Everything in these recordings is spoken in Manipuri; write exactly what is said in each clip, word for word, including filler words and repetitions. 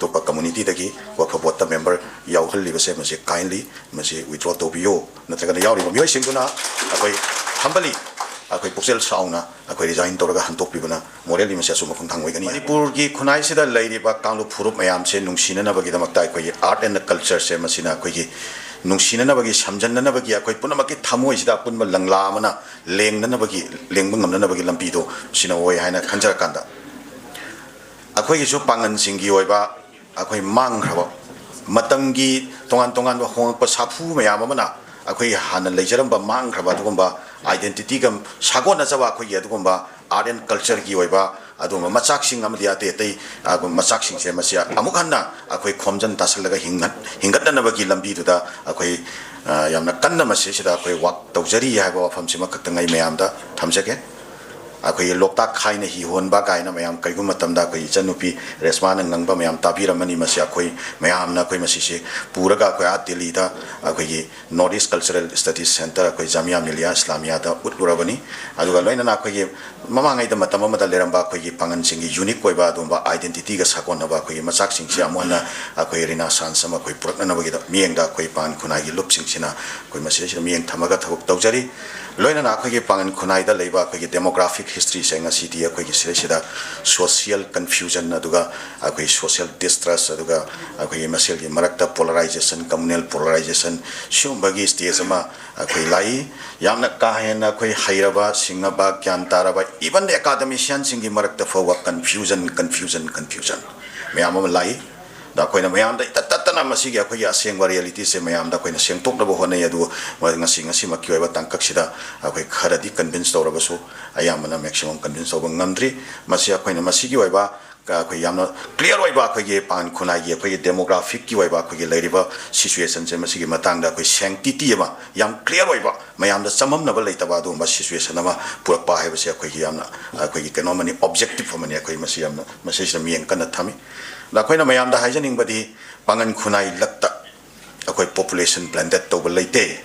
ꯑꯇꯣꯞꯄ communityꯗꯒꯤ ꯋꯛꯐ ꯕꯣꯔꯗꯇ member ꯌꯥꯎꯍꯜꯂꯤꯕꯁꯦ ꯃꯁꯤ kindly ꯃꯁꯤ withdraw ꯇꯧꯕꯤꯌꯨ, ꯅꯠꯇ꯭ꯔꯒꯅ ꯌꯥꯎꯔꯤꯕ ꯃꯤꯑꯣꯏꯁꯤꯡꯗꯨꯅ ꯑꯩꯈꯣꯏ humbly, ꯑꯩꯈꯣꯏ ꯄꯨꯛꯆꯦꯜ ꯆꯥꯎꯅ ꯑꯩꯈꯣꯏ resign ꯇꯧꯔꯒ ꯍꯟꯗꯣꯛꯄꯤꯕꯅ morally ꯃꯁꯤ ꯑꯆꯨꯝꯕ ꯈꯣꯡꯊꯥꯡ ꯑꯣꯏꯒꯅꯤ꯫ ꯃꯅꯤꯄꯨꯔꯒꯤ ꯈꯨꯟꯅꯥꯏꯁꯤꯗ ꯂꯩꯔꯤꯕ ꯀꯥꯡꯂꯨꯞ ꯐꯨꯔꯨꯞ ꯃꯌꯥꯝꯁꯦ ꯅꯨꯡꯁꯤꯅꯅꯕꯒꯤꯗꯃꯛꯇ ꯑꯩꯈꯣꯏꯒꯤ art and cultureꯁꯦ ꯃꯁꯤꯅ ꯑꯩꯈꯣꯏꯒꯤ ꯅꯨꯡꯁꯤꯅꯅꯕꯒꯤ, ꯁꯝꯖꯟꯅꯅꯕꯒꯤ, ꯑꯩꯈꯣꯏ ꯄꯨꯝꯅꯃꯛꯀꯤ ꯊꯃꯣꯏꯁꯤꯗ ꯑꯄꯨꯟꯕ ꯂꯪꯂꯥ ꯑꯃꯅ ꯂꯦꯡꯅꯅꯕꯒꯤ, ꯂꯦꯡꯕ ꯉꯝꯅꯅꯕꯒꯤ ꯂꯝꯕꯤꯗꯣ ꯁꯤꯅ ꯑꯣꯏ ꯍꯥꯏꯅ ꯈꯟꯖꯔꯀꯥꯟꯗ, ꯑꯩꯈꯣꯏꯒꯤꯁꯨ ꯄꯥꯡꯒꯜꯁꯤꯡꯒꯤ ꯑꯣꯏꯕ ꯑꯩꯈꯣꯏ ꯃꯥꯡꯈ꯭ꯔꯕ ꯃꯇꯝꯒꯤ ꯇꯣꯉꯥꯟ ꯇꯣꯉꯥꯟꯕ ꯍꯣꯡꯂꯛꯄ ꯁꯥꯐꯨ ꯃꯌꯥꯝ ꯑꯃꯅ ꯑꯩꯈꯣꯏꯒꯤ ꯍꯥꯟꯅ ꯂꯩꯖꯔꯝꯕ ꯃꯥꯡꯈ꯭ꯔꯕ ꯑꯗꯨꯒꯨꯝꯕ identityꯒ ꯁꯥꯒꯣꯟꯅꯖꯕ ꯑꯩꯈꯣꯏꯒꯤ ꯑꯗꯨꯒꯨꯝꯕ art and cultureꯒꯤ ꯑꯣꯏꯕ ꯑꯗꯨꯒꯨꯝꯕ ꯃꯆꯥꯛꯁꯤꯡ ꯑꯃꯗꯤ ꯑꯇꯩ ꯑꯇꯩ, ꯑ, ꯃꯆꯥꯛꯁꯤꯡꯁꯦ ꯃꯁꯤ ꯑꯃꯨꯛ ꯍꯟꯅ ꯑꯩꯈꯣꯏ ꯈꯣꯝꯖꯤꯟ ꯇꯥꯁꯤꯜꯂꯒ ꯍꯤꯡꯒꯠ-, ꯍꯤꯡꯒꯠꯅꯅꯕꯒꯤ ꯂꯝꯕꯤꯗꯨꯗ ꯑꯩꯈꯣꯏ, ꯑ, ꯌꯥꯝꯅ ꯀꯟꯅ ꯃꯁꯤꯁꯤꯗ ꯑꯩꯈꯣꯏ work ꯇꯧꯖꯔꯤ ꯍꯥꯏꯕ ꯋꯥꯐꯝꯁꯤꯃꯈꯛꯇꯪ ꯑꯩ ꯃꯌꯥꯝꯗ ꯊꯝꯖꯒꯦ꯫ ꯑꯩꯈꯣꯏꯒꯤ ꯂꯣꯛꯇꯥꯛ ꯈꯥꯏꯅ ꯍꯤ ꯍꯣꯟꯕ ꯀꯥꯏꯅ ꯃꯌꯥꯝ ꯀꯔꯤꯒꯨꯝꯕ ꯃꯇꯝꯗ ꯑꯩꯈꯣꯏ ꯏꯆꯟꯅꯨꯄꯤ ꯔꯦꯁꯃꯥꯅ ꯉꯪꯕ ꯃꯌꯥꯝ ꯇꯥꯕꯤꯔꯝꯃꯅꯤ꯫ ꯃꯁꯤ ꯑꯩꯈꯣꯏ ꯃꯌꯥꯝꯅ ꯑꯩꯈꯣꯏ ꯃꯁꯤꯁꯦ ꯄꯨꯔꯒ ꯑꯩꯈꯣꯏ ꯑꯥ ꯗꯦꯜꯂꯤꯗ ꯑꯩꯈꯣꯏꯒꯤ North East Cultural Studies Centre, ꯑꯩꯈꯣꯏ ꯖꯥꯃꯤꯌꯥ ꯃꯤꯂꯤꯌꯥ ꯏꯁꯂꯥꯃꯤꯌꯥꯗ ꯎꯠꯂꯨꯔꯕꯅꯤ꯫ ꯑꯗꯨꯒ ꯂꯣꯏꯅꯅ ꯑꯩꯈꯣꯏꯒꯤ ꯃꯃꯥꯡꯉꯩꯗ ꯃꯇꯝ ꯑꯃꯗ ꯂꯩꯔꯝꯕ ꯑꯩꯈꯣꯏꯒꯤ ꯄꯥꯡꯒꯜꯁꯤꯡꯒꯤ unique ꯑꯣꯏꯕ ꯑꯗꯨꯒꯨꯝꯕ identityꯒ ꯁꯥꯒꯣꯟꯅꯕ ꯑꯩꯈꯣꯏꯒꯤ ꯃꯆꯥꯛꯁꯤꯡꯁꯦ ꯑꯃꯨꯛ ꯍꯟꯅ ꯑꯩꯈꯣꯏ renaissance ꯑꯃ ꯑꯩꯈꯣꯏ ꯄꯨꯔꯛꯅꯅꯕꯒꯤꯗ ꯃꯤꯠꯌꯦꯡꯗ ꯑꯩꯈꯣꯏ ꯄꯥꯡꯒꯜ ꯈꯨꯟꯅꯥꯏꯒꯤ ꯂꯨꯞꯁꯤꯡꯁꯤꯅ ꯑꯩꯈꯣꯏ ꯃꯁꯤꯗꯩꯁꯤꯗ ꯃꯤꯠꯌꯦꯡ ꯊꯝꯃꯒ ꯊꯕꯛ ꯇꯧꯖꯔꯤ꯫ ꯂꯣꯏꯅꯅ ꯑꯩꯈꯣꯏꯒꯤ ꯄꯥꯡꯒꯜ ꯈꯨꯟꯅꯥꯏꯗ ꯂꯩꯕ ꯑꯩꯈꯣꯏꯒꯤ demographic historyꯁꯦ ꯉꯁꯤꯗꯤ ꯑꯩꯈꯣꯏꯒꯤ ꯁꯤꯗꯩꯁꯤꯗ social confusion, ꯑꯗꯨꯒ ꯑꯩꯈꯣꯏ social distrust, ꯑꯗꯨꯒ ꯑꯩꯈꯣꯏꯒꯤ ꯃꯁꯦꯜꯒꯤ ꯃꯔꯛꯇ polarization, communal polarization, ꯁꯤꯒꯨꯝꯕꯒꯤ stage ꯑꯃ ꯑꯩꯈꯣꯏ ꯂꯥꯛꯏ꯫ ꯌꯥꯝꯅ ꯀꯥ ꯍꯦꯟꯅ ꯑꯩꯈꯣꯏ ꯍꯩꯔꯕ, ꯁꯤꯡꯉꯕ, ꯒ꯭ꯌꯥꯟ ꯇꯥꯔꯕ, even academicianꯁꯤꯡꯒꯤ ꯃꯔꯛꯇ ꯐꯥꯎꯕ confusion, confusion, confusion ꯃꯌꯥꯝ ꯑꯃ ꯂꯥꯛꯏ꯫ ꯑꯗ ꯑꯩꯈꯣꯏꯅ ꯃꯌꯥꯝꯗ ꯏꯇꯠ ꯇꯠꯇꯅ ꯃꯁꯤꯒꯤ ꯑꯩꯈꯣꯏꯒꯤ ꯑꯁꯦꯡꯕ realityꯁꯦ ꯃꯌꯥꯝꯗ ꯑꯩꯈꯣꯏꯅ ꯁꯦꯡꯗꯣꯛꯅꯕ ꯍꯣꯠꯅꯩ꯫ ꯑꯗꯨꯕꯨ ꯃ-, ꯉꯁꯤ, ꯉꯁꯤꯃꯛꯀꯤ ꯑꯣꯏꯕ ꯇꯥꯡꯀꯛꯁꯤꯗ ꯑꯩꯈꯣꯏ ꯈꯔꯗꯤ convince ꯇꯧꯔꯕꯁꯨ ꯑꯌꯥꯝꯕꯅ maximum convince ꯇꯧꯕ ꯉꯝꯗ꯭ꯔꯤ꯫ ꯃꯁꯤ ꯑꯩꯈꯣꯏꯅ ꯃꯁꯤꯒꯤ ꯑꯣꯏꯕ ꯀ-, ꯑꯩꯈꯣꯏ ꯌꯥꯝꯅ clear ꯑꯣꯏꯕ ꯑꯩꯈꯣꯏꯒꯤ ꯄꯥꯡꯒꯜ ꯈꯨꯟꯅꯥꯏꯒꯤ ꯑꯩꯈꯣꯏꯒꯤ demographicꯀꯤ ꯑꯣꯏꯕ ꯑꯩꯈꯣꯏꯒꯤ ꯂꯩꯔꯤꯕ situationꯁꯦ ꯃꯁꯤꯒꯤ ꯃꯇꯥꯡꯗ ꯑꯩꯈꯣꯏ sanctity ꯑꯃ, ꯌꯥꯝ clear ꯑꯣꯏꯕ, ꯃꯌꯥꯝꯗ ꯆꯃꯝꯅꯕ ꯂꯩꯇꯕ ꯑꯗꯨꯒꯨꯝꯕ situation ꯑꯃ ꯄꯨꯔꯛꯄ ꯍꯥꯏꯕꯁꯦ ꯑꯩꯈꯣꯏꯒꯤ ꯌꯥꯝꯅ, ꯑꯩꯈꯣꯏꯒꯤ ꯀꯩꯅꯣ ꯑꯃꯅꯤ, objective ꯑꯃꯅꯤ꯫ ꯑꯩꯈꯣꯏ ꯃꯁꯤ ꯌꯥꯝꯅ, ꯃꯁꯤꯁꯤꯗ ꯃꯤꯠꯌꯦꯡ ꯀꯟꯅ ꯊꯝꯃꯤ꯫ ꯑꯗ ꯑꯩꯈꯣꯏꯅ ꯃꯌꯥꯝꯗ ꯍꯥꯏꯖꯅꯤꯡꯕꯗꯤ, ꯄꯥꯡꯒꯜ ꯈꯨꯟꯅꯥꯏ ꯂꯛꯇ ꯑꯩꯈꯣꯏ population blended ꯇꯧꯕ ꯂꯩꯇꯦ꯫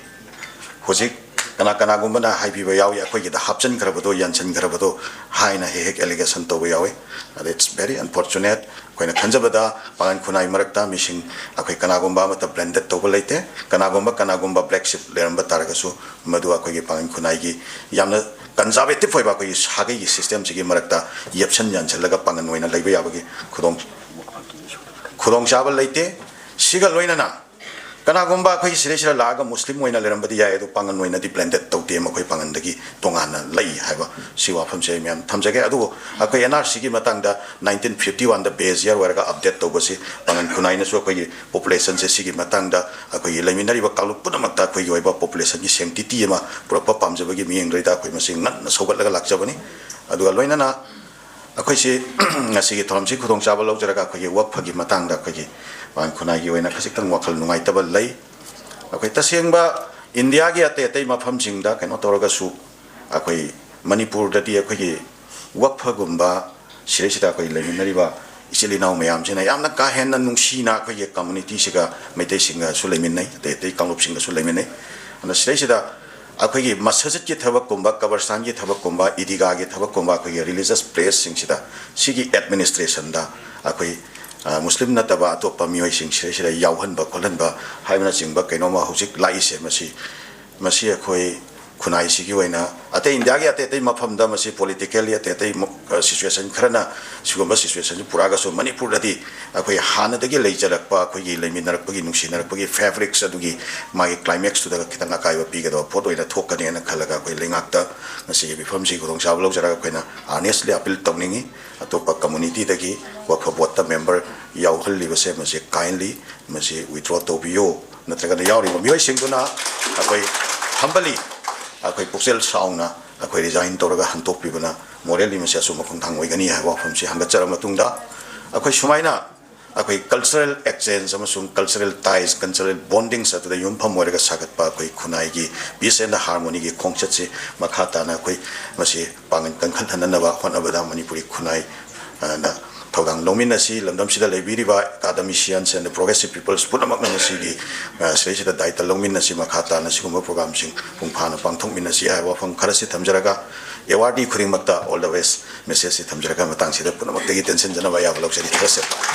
ꯍꯧꯖꯤꯛ ꯀꯅꯥ ꯀꯅꯥꯒꯨꯝꯕꯅ ꯍꯥꯏꯕꯤꯕ ꯌꯥꯎꯏ, "ꯑꯩꯈꯣꯏꯒꯤꯗ ꯍꯥꯞꯆꯤꯟꯈ꯭ꯔꯕꯗꯣ, ꯌꯥꯟꯁꯤꯟꯈ꯭ꯔꯕꯗꯣ" ꯍꯥꯏꯅ ꯍꯦꯛ ꯍꯦꯛ allegation ꯇꯧꯕ ꯌꯥꯎꯏ꯫ ꯑꯗ it's very unfortunate꯫ ꯑꯩꯈꯣꯏꯅ ꯈꯟꯖꯕꯗ ꯄꯥꯉꯟ ꯈꯨꯟꯅꯥꯏ ꯃꯔꯛꯇ ꯃꯤꯁꯤꯡ ꯑꯩꯈꯣꯏ ꯀꯅꯥꯒꯨꯝꯕ ꯑꯃꯠꯇ branded ꯇꯧꯕ ꯂꯩꯇꯦ꯫ ꯀꯅꯥꯒꯨꯝꯕ, ꯀꯅꯥꯒꯨꯝꯕ black sheep ꯂꯩꯔꯝꯕ ꯇꯥꯔꯒꯁꯨ, ꯃꯗꯨ ꯑꯩꯈꯣꯏꯒꯤ ꯄꯥꯉꯟ ꯈꯨꯟꯅꯥꯏꯒꯤ ꯌꯥꯝꯅ conservative ꯑꯣꯏꯕ ꯑꯩꯈꯣꯏꯒꯤ ꯁꯥꯒꯩꯒꯤ systemꯁꯤꯒꯤ ꯃꯔꯛꯇ ꯌꯦꯞꯁꯟ ꯌꯥꯟꯁꯤꯜꯂꯒ ꯄꯥꯉꯟ ꯑꯣꯏꯅ ꯂꯩꯕ ꯌꯥꯕꯒꯤ ꯈꯨꯗꯣꯡ-, ꯈꯨꯗꯣꯡꯆꯥꯕ ꯂꯩꯇꯦ꯫ ꯁꯤꯒ ꯂꯣꯏꯅꯅ ꯀꯅꯥꯒꯨꯝꯕ ꯑꯩꯈꯣꯏꯒꯤ ꯁꯤꯗꯩꯁꯤꯗ ꯂꯥꯛꯑꯒ ꯃꯨꯁꯂꯤꯝ ꯑꯣꯏꯅ ꯂꯩꯔꯝꯕꯗꯤ ꯌꯥꯏ, ꯑꯗꯨ ꯄꯥꯉꯟ ꯑꯣꯏꯅꯗꯤ branded ꯇꯧꯗꯦ, ꯃꯈꯣꯏ ꯄꯥꯉꯟꯗꯒꯤ ꯇꯣꯉꯥꯟꯅ ꯂꯩ ꯍꯥꯏꯕ ꯁꯤ ꯋꯥꯐꯝꯁꯦ ꯑꯩ ꯃꯌꯥꯝ ꯊꯝꯖꯒꯦ꯫ ꯑꯗꯨꯕꯨ ꯑꯩꯈꯣꯏ NRCꯒꯤ ꯃꯇꯥꯡꯗ nineteen fifty oneꯗ base year ꯑꯣꯏꯔꯒ update ꯇꯧꯕꯁꯤ ꯄꯥꯉꯟ ꯈꯨꯟꯅꯥꯏꯅꯁꯨ ꯑꯩꯈꯣꯏꯒꯤ populationꯁꯦ ꯁꯤꯒꯤ ꯃꯇꯥꯡꯗ ꯑꯩꯈꯣꯏꯒꯤ ꯂꯩꯃꯤꯟꯅꯔꯤꯕ ꯀꯥꯡꯂꯨꯞ ꯄꯨꯝꯅꯃꯛꯇ ꯑꯩꯈꯣꯏꯒꯤ ꯑꯣꯏꯕ populationꯒꯤ sanctity ꯑꯃ ꯄꯨꯔꯛꯄ ꯄꯥꯝꯖꯕꯒꯤ ꯃꯤꯠꯌꯦꯡꯗꯩꯗ ꯑꯩꯈꯣꯏ ꯃꯁꯤ ꯉꯟꯅ ꯁꯧꯒꯠꯂꯒ ꯂꯥꯛꯆꯕꯅꯤ꯫ ꯑꯗꯨꯒ ꯂꯣꯏꯅꯅ ꯑꯩꯈꯣꯏꯁꯤ ꯉꯁꯤꯒꯤ ꯊꯧꯔꯝꯁꯤ ꯈꯨꯗꯣꯡꯆꯥꯕ ꯂꯧꯖꯔꯒ ꯑꯩꯈꯣꯏꯒꯤ ꯋꯛꯐꯒꯤ ꯃꯇꯥꯡꯗ ꯑꯩꯈꯣꯏꯒꯤ ꯄꯥꯉꯟ ꯈꯨꯟꯅꯥꯏꯒꯤ ꯑꯣꯏꯅ ꯈꯖꯤꯛꯇꯪ ꯋꯥꯈꯜ ꯅꯨꯡꯉꯥꯏꯇꯕ ꯂꯩ꯫ ꯑꯩꯈꯣꯏ ꯇꯁꯦꯡꯕ ꯏꯟꯗꯤꯌꯥꯒꯤ ꯑꯇꯩ ꯑꯇꯩ ꯃꯐꯝꯁꯤꯡꯗ ꯀꯩꯅꯣ ꯇꯧꯔꯒꯁꯨ, ꯑꯩꯈꯣꯏ ꯃꯅꯤꯄꯨꯔꯗꯗꯤ ꯑꯩꯈꯣꯏꯒꯤ ꯋꯛꯐꯒꯨꯝꯕ ꯁꯤꯗꯩꯁꯤꯗ ꯑꯩꯈꯣꯏ ꯂꯩꯃꯤꯟꯅꯔꯤꯕ ꯏꯆꯤꯜ ꯏꯅꯥꯎ ꯃꯌꯥꯝꯁꯤꯅ ꯌꯥꯝꯅ ꯀꯥ ꯍꯦꯟꯅ ꯅꯨꯡꯁꯤꯅ ꯑꯩꯈꯣꯏꯒꯤ communityꯁꯤꯒ, ꯃꯩꯇꯩꯁꯤꯡꯒꯁꯨ ꯂꯩꯃꯤꯟꯅꯩ, ꯑꯇꯩ ꯑꯇꯩ ꯀꯥꯡꯂꯨꯞꯁꯤꯡꯒꯁꯨ ꯂꯩꯃꯤꯟꯅꯩ꯫ ꯑꯗꯨꯅ ꯁꯤꯗꯩꯁꯤꯗ ꯑꯩꯈꯣꯏꯒꯤ ꯃꯁꯖꯤꯠꯀꯤ ꯊꯕꯛꯀꯨꯝꯕ, ꯀꯕꯔꯁꯇꯥꯟꯒꯤ ꯊꯕꯛꯀꯨꯝꯕ, ꯏꯗꯤꯒꯥꯒꯤ ꯊꯕꯛꯀꯨꯝꯕ, ꯑꯩꯈꯣꯏꯒꯤ religious placeꯁꯤꯡꯁꯤꯗ, ꯁꯤꯒꯤ administrationꯗ ꯑꯩꯈꯣꯏ, ꯑ, ꯃꯨꯁꯂꯤꯝ ꯅꯠꯇꯕ ꯑꯇꯣꯞꯄ ꯃꯤꯑꯣꯏꯁꯤꯡ ꯁꯤꯗꯩꯁꯤꯗ ꯌꯥꯎꯍꯟꯕ ꯈꯣꯠꯍꯟꯕ ꯍꯥꯏꯕꯅꯆꯤꯡꯕ ꯀꯩꯅꯣꯝꯃ ꯍꯧꯖꯤꯛ ꯂꯥꯛꯏꯁꯦ, ꯃꯁꯤ, ꯃꯁꯤ ꯑꯩꯈꯣꯏ ꯈꯨꯟꯅꯥꯏꯁꯤꯒꯤ ꯑꯣꯏꯅ ꯑꯇꯩ ꯏꯟꯗꯤꯌꯥꯒꯤ ꯑꯇꯩ ꯑꯇꯩ ꯃꯐꯝꯗ ꯃꯁꯤ politically ꯑꯇꯩ ꯑꯇꯩ ꯃ-, ꯑ, situation ꯈꯔꯅ ꯁꯤꯒꯨꯝꯕ situationꯁꯤ ꯄꯨꯔꯛꯑꯒꯁꯨ, ꯃꯅꯤꯄꯨꯔꯗꯗꯤ ꯑꯩꯈꯣꯏ ꯍꯥꯟꯅꯗꯒꯤ ꯂꯩꯖꯔꯛꯄ ꯑꯩꯈꯣꯏꯒꯤ ꯂꯩꯃꯤꯟꯅꯔꯛꯄꯒꯤ, ꯅꯨꯡꯁꯤꯅꯔꯛꯄꯒꯤ fabrics ꯑꯗꯨꯒꯤ ꯃꯥꯒꯤ climaxꯇꯨꯗ ꯈꯤꯇꯪ ꯑꯀꯥꯏꯕ ꯄꯤꯒꯗꯕ ꯄꯣꯠ ꯑꯣꯏꯅ ꯊꯣꯛꯀꯅꯦꯅ ꯈꯜꯂꯒ ꯑꯩꯈꯣꯏ ꯂꯩꯉꯥꯛꯇ ꯉꯁꯤꯒꯤ ꯃꯤꯐꯝꯁꯤ ꯈꯨꯗꯣꯡꯆꯥꯕ ꯂꯧꯖꯔꯒ ꯑꯩꯈꯣꯏꯅ earnestly appeal ꯇꯧꯅꯤꯡꯉꯤ꯫ ꯑꯇꯣꯞꯄ communityꯗꯒꯤ ꯋꯛꯐ boardꯇ member ꯌꯥꯎꯍꯜꯂꯤꯕꯁꯦ ꯃꯁꯤ kindly ꯃꯁꯤ withdraw ꯇꯧꯕꯤꯌꯨ, ꯅꯠꯇ꯭ꯔꯒꯅ ꯌꯥꯎꯔꯤꯕ ꯃꯤꯑꯣꯏꯁꯤꯡꯗꯨꯅ ꯑꯩꯈꯣꯏ humbly, ꯑꯩꯈꯣꯏ ꯄꯨꯛꯆꯦꯜ ꯆꯥꯎꯅ ꯑꯩꯈꯣꯏ resign ꯇꯧꯔꯒ ꯍꯟꯗꯣꯛꯄꯤꯕꯅ morally ꯃꯁꯤ ꯑꯆꯨꯝꯕ ꯈꯣꯡꯊꯥꯡ ꯑꯣꯏꯒꯅꯤ ꯍꯥꯏꯕ ꯋꯥꯐꯝꯁꯤ ꯍꯪꯒꯠꯆꯔꯕ ꯃꯇꯨꯡꯗ, ꯑꯩꯈꯣꯏ ꯁꯨꯃꯥꯏꯅ ꯑꯩꯈꯣꯏ cultural exchange ꯑꯃꯁꯨꯡ cultural ties, cultural bondings ꯑꯗꯨꯗ ꯌꯨꯝꯐꯝ ꯑꯣꯏꯔꯒ ꯁꯥꯒꯠꯄ ꯑꯩꯈꯣꯏ ꯈꯨꯟꯅꯥꯏꯒꯤ peace and harmonyꯒꯤ ꯈꯣꯡꯆꯠꯁꯤ ꯃꯈꯥ ꯇꯥꯅ ꯑꯩꯈꯣꯏ ꯃꯁꯤ ꯄꯥꯡꯒꯜ ꯀꯟꯈꯠꯍꯟꯅꯕ ꯍꯣꯠꯅꯕꯗ ꯃꯅꯤꯄꯨꯔꯤ ꯈꯨꯟꯅꯥꯏ, ꯑ, ꯅ ꯊꯧꯗꯥꯡ ꯂꯧꯃꯤꯟꯅꯁꯤ꯫ ꯂꯝꯗꯝꯁꯤꯗ ꯂꯩꯕꯤꯔꯤꯕ academicians and progressive peoples ꯄꯨꯝꯅꯃꯛꯅ ꯃꯁꯤꯒꯤ, ꯑ, ꯁꯤꯗꯩꯁꯤꯗ ꯗꯥꯏꯇ ꯂꯧꯃꯤꯟꯅꯁꯤ꯫ ꯃꯈꯥ ꯇꯥꯅ ꯁꯤꯒꯨꯝꯕ programꯁꯤꯡ ꯃꯄꯨꯡ ꯐꯥꯅ ꯄꯥꯡꯊꯣꯛꯃꯤꯟꯅꯁꯤ ꯍꯥꯏꯕ ꯋꯥꯐꯝ ꯈꯔꯁꯤ ꯊꯝꯖꯔꯒ, awardee ꯈꯨꯗꯤꯡꯃꯛꯇ all the best messageꯁꯤ ꯊꯝꯖꯔꯒ, ꯃꯇꯥꯡꯁꯤꯗ ꯄꯨꯝꯅꯃꯛꯇꯒꯤ ꯇꯦꯟꯁꯤꯟꯖꯅꯕ ꯑꯌꯥꯕ ꯂꯧꯖꯔꯤ꯫ ꯊꯥꯒꯠꯆꯔꯤ꯫